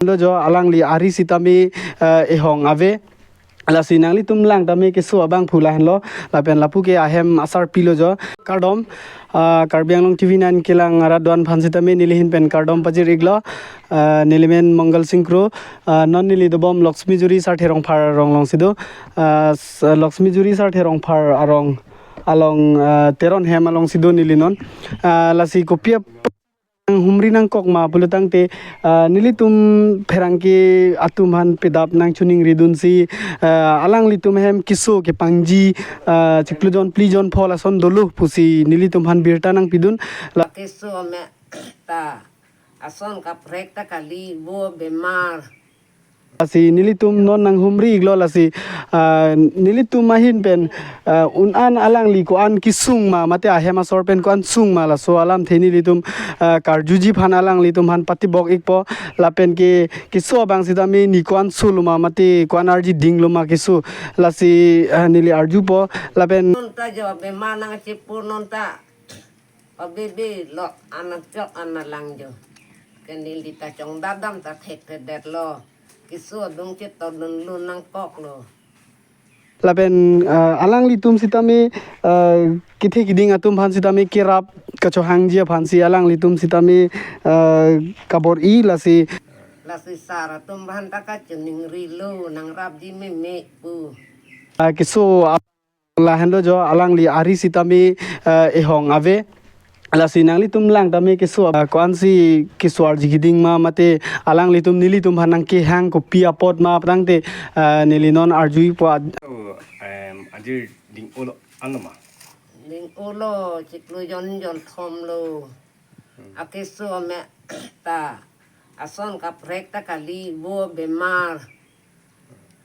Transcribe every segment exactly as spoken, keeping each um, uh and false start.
Lo jo alangli ari sitame, eh, ehong ave. Lasi nanglitum lang tame keso abangphu lahenlo. Lapen lapu ke ahem asarpi lo jo. Kardom, ah, Karbi Anglong T V nine kelang arat do-an aphan sitame neli ahin pen kardom pajir-iklo. Ah, neli men Mongal Sing Kro. Ah, non neli dobom Laxmijuri Sarthe Rongphar arong alongsi do. Ah, s-, Laxmijuri Sarthe Rongphar arong along, ah, Teron hem alongsi do neli non. Ah, lasi kopi ap- humri nangkok ma pulo tangte, ah, nelitum pherangke atum aphan pedap nangchoningri dunsi, ah, alanglitum ahem keso kepangji, ah, chiklo jon phli jon pho lason dolo pusi nelitum aphan birta nangpidun. La- Keso me ta ason kaprek ta kali, bo bemar. Lasi nelitum non nanghumri-iklo lasi, ah, nelitum ahin pen, ah, un-an alangli ko-an kesung ma mate ahem asor pen ko-an sung ma laso alamthe nelitum, ah, karjuji aphan alanglitum aphan patibok-ikpo lapen ke keso abang sitame ne ko-an solo ma mate ko-an arji dinglo ma keso lasi, ah, neli arjupo lapen non ta jo bemar nangchepur non ta. Pabebe lo anat chok analang jo. Ke neli ta chongdadam ta thekthedetlo. Keso adung chetodunlo nangkoklo. Lapen, ah, alanglitum sitame, ah, kethe kiding atum aphan sitame kerap kachohangji aphansi alanglitum sitame, ah, kabor-i lasi. Lasi sar atum aphan ta kachoningrilo nangrapji meme pu. Ah, keso ap- lahenlo jo alangli ari sitame, eh, ehong ave. Lasi nanglitum lang tame keso, eh, ko-ansi keso arji keding ma mate alanglitum nelitum aphan nangkehang kopi apot ma pu tangte, eh, neli non arjuipo ad- So, em, ajir ding-olo anlo ma? Ding-olo chiklo jon jon thomlo. Akeso me ta ason kaprek ta kali, bo bemar.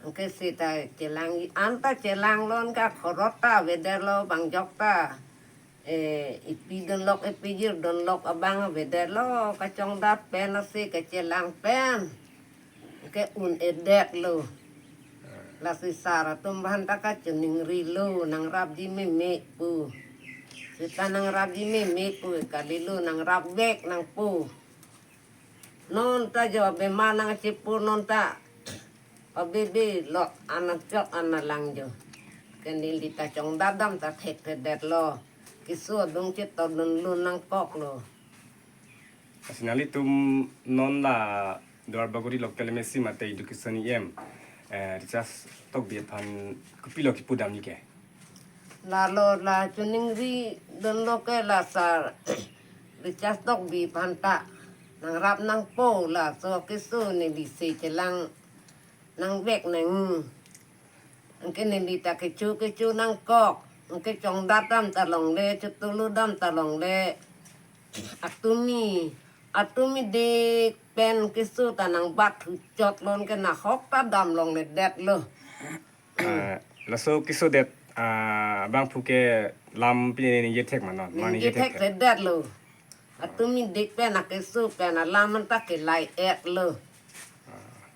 Anke seta chelang, anta chelang lon ka khorot ta avedetlo, bangjok ta, eh, ipi dunlok ipi jirdunlok abang avedetlo, kachongdat pen ase kachelang pen. Anke un-edetlo. Lasi sar atum aphan ta kachoningrilo nangrapji meme pu. Seta nangrapji meme pu kalilo, nangrapvek nangpo. Non ta jo bemar nangchepur non ta. Pabebe lo anat chok analang jo. Ke neli ta chongdadam ta thekthedetlo. Keso adung chetodunlo nangkoklo. Lasi nanglitum non la Duarbagori local M A C mate education E M, eh, Richard Tokbi aphan kopilo kipudam ni ke? Lalo la choningridunlo ke la sar Richard Tokbi aphan ta nangrap nangpo, laso keso neli se chelang nangvek nang. Anke neli ta kecho kecho nangkok. Anke chongdadam ta longle, chotuludam ta longle. Atumi, atumi dik pen keso ta nangbat thuchot lon ke nahok ta dam longledetlo. Ah, laso keso det, ah, abangphu ke lam pine ningje thek ma non? Ma ningje thek thek. Thedetlo. Atumi dik pen akeso pen alam anta kelai-etlo.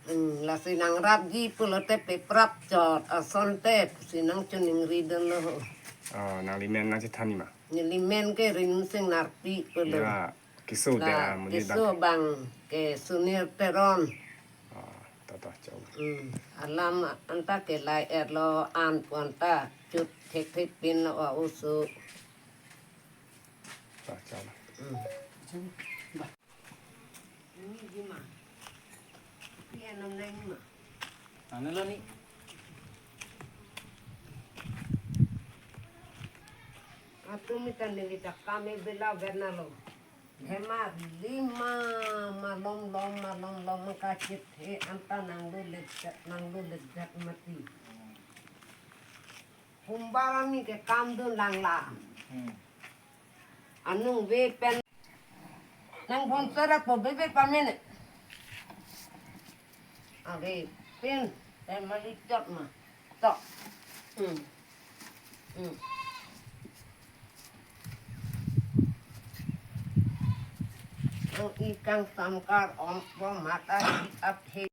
Hmm, lasi nangrapji pulote peprap chot asonte pusi nangchoningridunlo. Oh, nanglimen nangchethan ni ma? Nelimen ke Rinumsing Narpi pulo. Ya, keso la, de, ah, muni keso bang. Bang ke Sunil Teron. Oh, to, to, chau. Hmm, alam anta kelai-etlo, an pu anta chut thekthepinlo a-oso. Ta, chalo. Hmm. Ini gimana? Iya, enam nang lima. Ano lo ni? Atumi ta neli ta kami bela bernalo. Hema lima malom lom malom lom kachit he anta nanglo lejat nanglo lejat mati. Humbarami ke kam dun langla. Hmm. Anung ve pen. Nang bon sara po bebe pamene. Ave pen, pen mali chot ma. Tok. Hmm. Hmm. Nang ikang samkar om po mata di ap he.